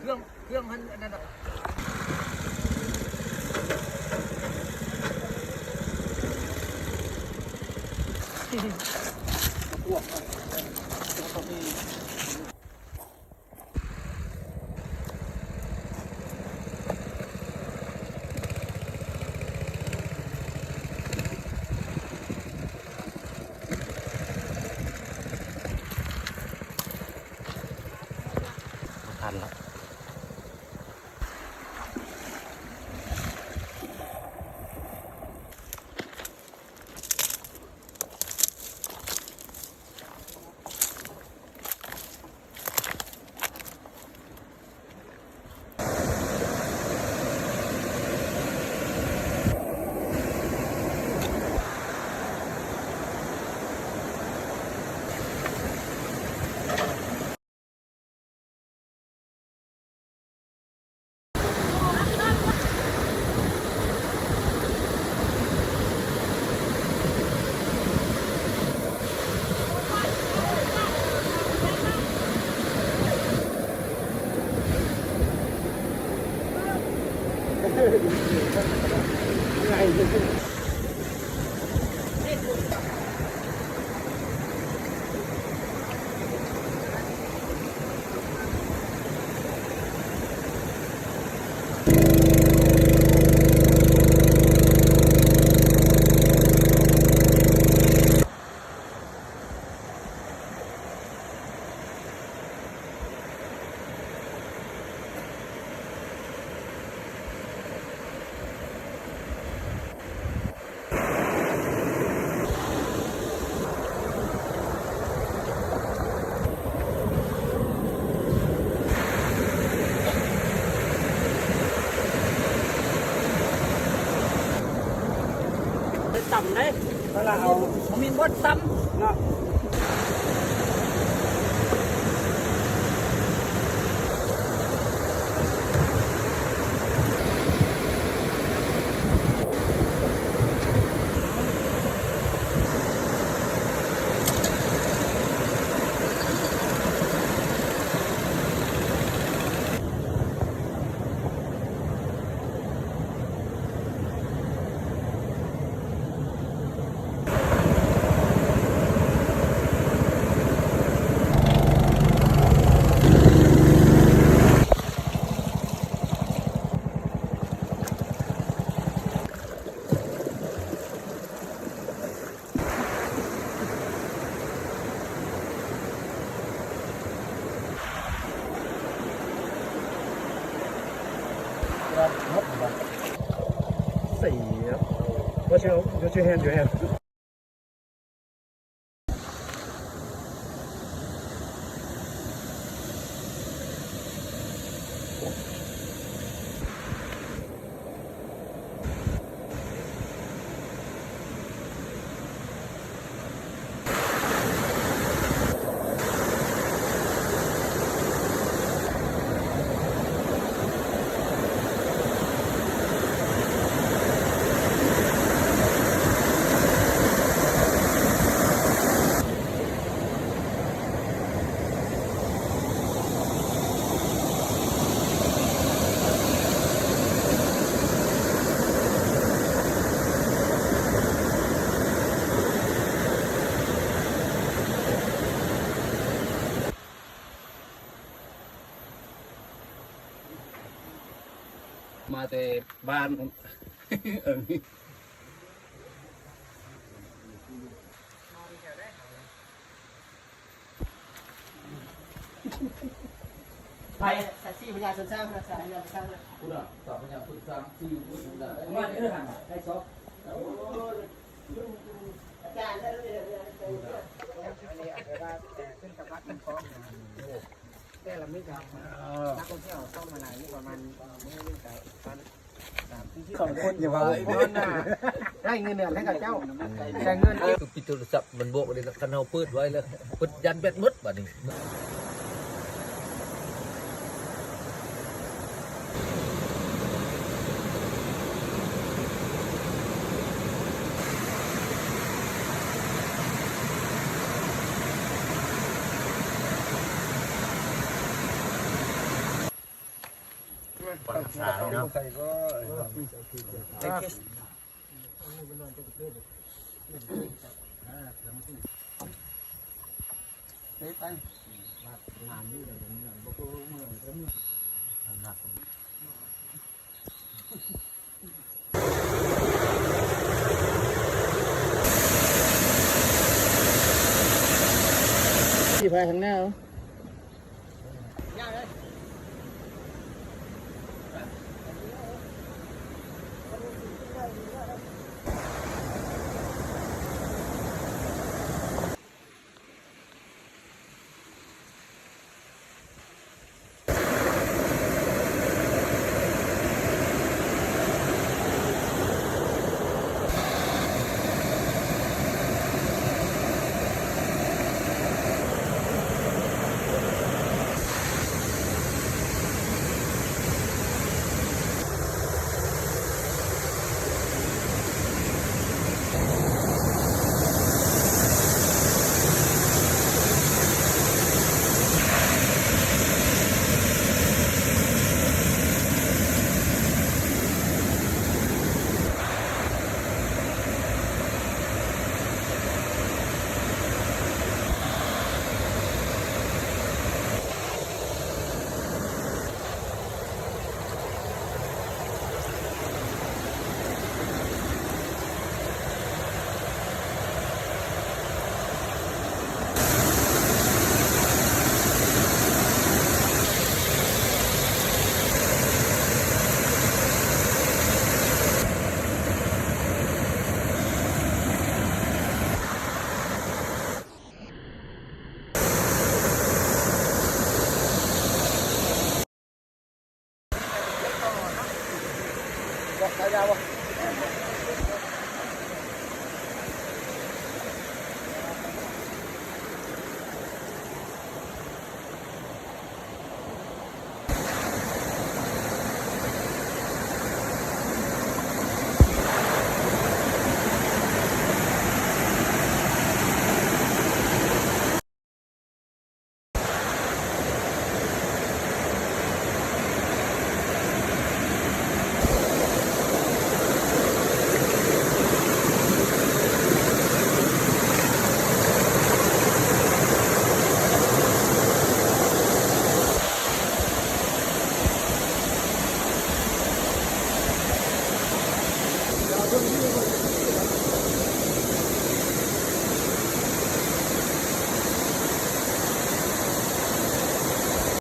ເຄື່ອງ ເຄື່ອງຫັ້ນ ອັນນັ້ນນະ ພວກ ບໍ່ທັນລະ. ໄດ້ຕຳເດ້ ເວລາເອົາ ບໍ່ມີບົດຕຳເນາະ. ມາແຕ່ບ້ານພຸ້ນ. ໃຜ? ສາຍສີ່ພະຍາຊົນຊ້າງນະ ສາຍພະຍາຊົນຊ້າງນະ ພຸ້ນນະ ສາຍພະຍາຊົນຊ້າງ ສີ່ ພຸ້ນນະ ມາເດີຫັ້ນນະ ໄດ້ສອງ ໂອ້ຍ ອາຈານ ແຕ່ລະມື້ກະນັກທ່ອງທ່ຽວເຂົ້າມາຫຼາຍຢູ່ ປະມານມື້ໜຶ່ງກະປະມານ ສອງຄົນ ຢ່າເວົ້າ ໄດ້ເງິນເດືອນໃຫ້ເຂົາເຈົ້າ ແຕ່ເງິນ ຄືປິດໂທລະສັບມັນບອກເລີຍນະ ຄັນເຮົາເປີດໄວ້ແລ້ວ ເພິ່ນຢ້ານແບັດໝົດບາດນີ້. ເ ຮັກສາເນາະ ໄປ ໄປ ຊິໄປທາງໜ້າ. ບໍ່ຂາຍາວບໍ່?